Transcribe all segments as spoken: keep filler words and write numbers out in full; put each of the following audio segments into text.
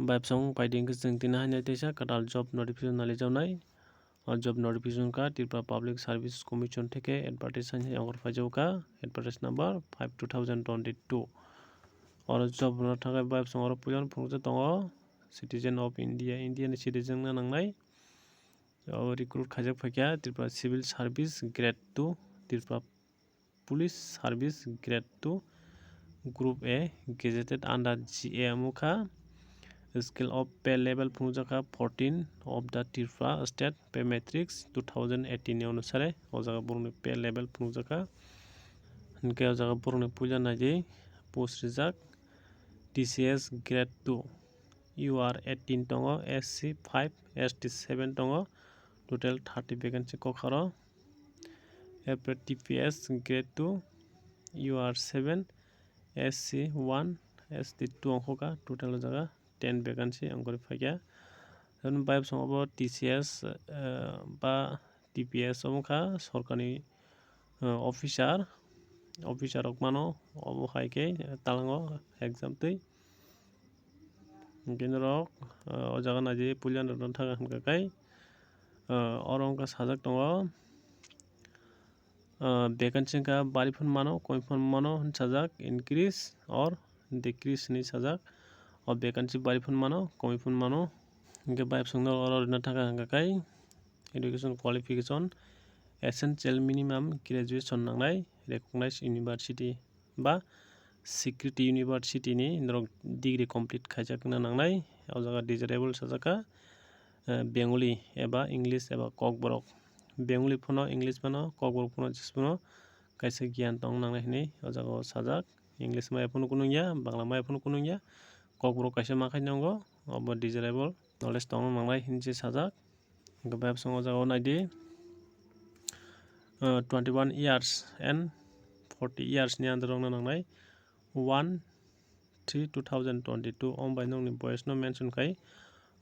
Bai bwskango paidi hwnkhe chwng tini haino teisa kwtal job notification nalijaknai. O job notification kha Tripura Public Service Commission theke advertise hai ongkhor phaijak kha, advertise number five two thousand twenty-two. Oro job rwna thangkhe bai bwskango oro puilano phunukjak tongo, citizen of India, India ni citizen wngna nangnai. O recruit khaijak phaikha Tripura Civil Service Grade two, Tripura Police Service Grade two, Group A, gazetted under G A M wngkha. Scale of pay level phunukjakha fourteen of the Tripura State Pay Matrix two thousand eighteen ni onusare. O jaga borokni pay level phunukjakha. Hinkhe o jaga borokni puila naidi post rijak T C S Grade two, U R eighteen tongo, S C five, S T seven tongo, total thirty vacancy kokharo. Apre T P S Grade two, U R seven, S C one, S T two ongkha, total o jaga ten vacancy ongkhorwi phaikha. Bai bwskango bo T C S, eh, ba T P S wngkha sorkarni, eh, officer, officer rok mano, obo hai khe talango exam twi. Hinkhe norok, eh, o jaga naidi puila norok thangkha hwnkha khe, eh, oro wngkha sajak tongo, eh, vacancy wngkha bari phano mano, koi phano mano hwnwi sajak, increase or decrease hwnwi sajak. O vacancy bari phano mano, koi phano mano. Hinkhe bai bwskango oro rwna thangkha hwnkha khe education qualification, essential minimum graduation nangnai, recognized university ba Sikiriti University ni norok degree complete khaijak wngna nangnai. O jaga desirable sajak kha, eh, Bengali eba English eba Kokborok. Bengali phano, English phano, Kokborok phano, jes phano kaisa giyan tong nangnai hinwi o jaga o sajak. English maya phano kunung ya, Bangla maya phano kunung ya, Kokborok kaisa ma khai nongo, obo desirable knowledge tongna nangnai hinwi se sajak. Hwnkhe bai bwskango o jaga o naidi, uh, twenty-one years and forty years ni under wngna nangnai, one three two thousand twenty-two. Omo bai nokni boyes no mention khai,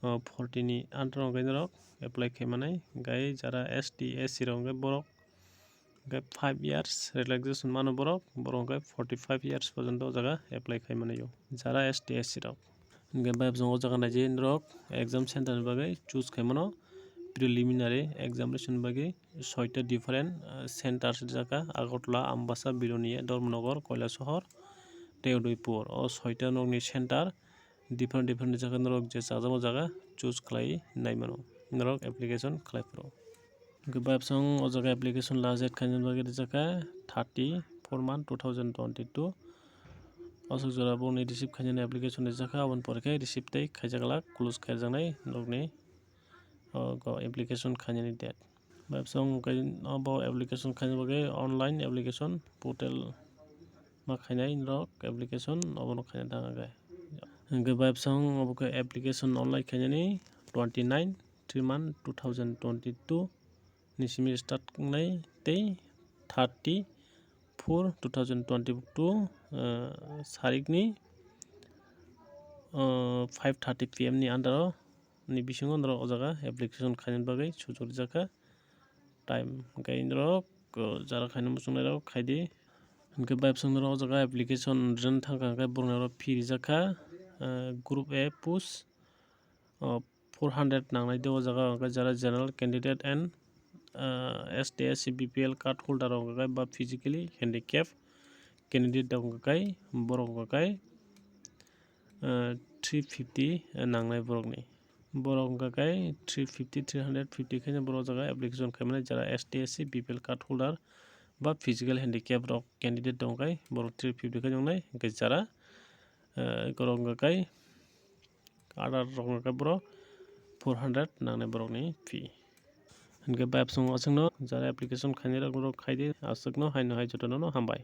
uh, forty ni under wngkhe norok apply khai manai. Hwnkhe jara S T, S C rok hwnkhe borok hwnkhe five years relaxation mano borok, borok hwnkhe forty-five years porjonto o jaga apply khai manai o, jara S T, S C rok. Hwnkhe bai bwskango o jaga naidi norok exam center ni bagwi choose khai mano. Preliminary examination bagwi soita different, uh, centers rijak kha, Agartala, Ambasa, Belonia, Dharmanagar, Kailasahar tei Udaipur. O soita nokni center different different rijak kha, norok je chajakma jaga choose khlai nai mano, norok application khlai phuru. Hwnkhe bai bwskango o jaga application last date khaina bagwi rijak kha thirty four month two thousand twenty-two. Aswk jora boni receive khainani application rijak kha, aboni pore khe receive tei khaijak glak, close khaijaknai norokni, o, go application khainani date. Bai bwskango hwnkhe obo application khaina bagwi online application portal ma khainai norok application obono khaina thang khe. Hwnkhe bai bwskango obo khe application online khainani twenty nine three month two thousand twenty two ni simi start wngnai tei thirty four two thousand twenty two, ah, sarikni, ah, five thirty P M ni under o ni bisingo norok o jaga application khaina bagwi sujuk rijak kha. Time hwnkhe norok, uh, jara khaina muchungnairok khaidi. Hwnkhe bai bwskango norok o jaga application rwna thangkha hwnkhe borokni oro fee rijak kha, uh, group A post, uh, four hundred nangnai de o jaga hwnkhe jara general candidate and, uh, S T, S C, B P L card holder rok hwnkhe ba physically handicap candidate rok hwnkhe borok hwnkhe, uh, three fifty nangnai borokni. Borok wngkha khe three fifty, three hundred fifty khe borok o jaga application khaimani, jara S T, S C, B P L card holder ba physical handicap rok candidate tong khe borok three fifty khe wngnai, hwnkhe jara, eh, borok wngkha khe other rok wngkha khe borok four hundred nangnai borokni fee. Hwnkhe bai bwskango aswkno jara application khainai rok, rok khaidi aswkno haino hai jotono hambai.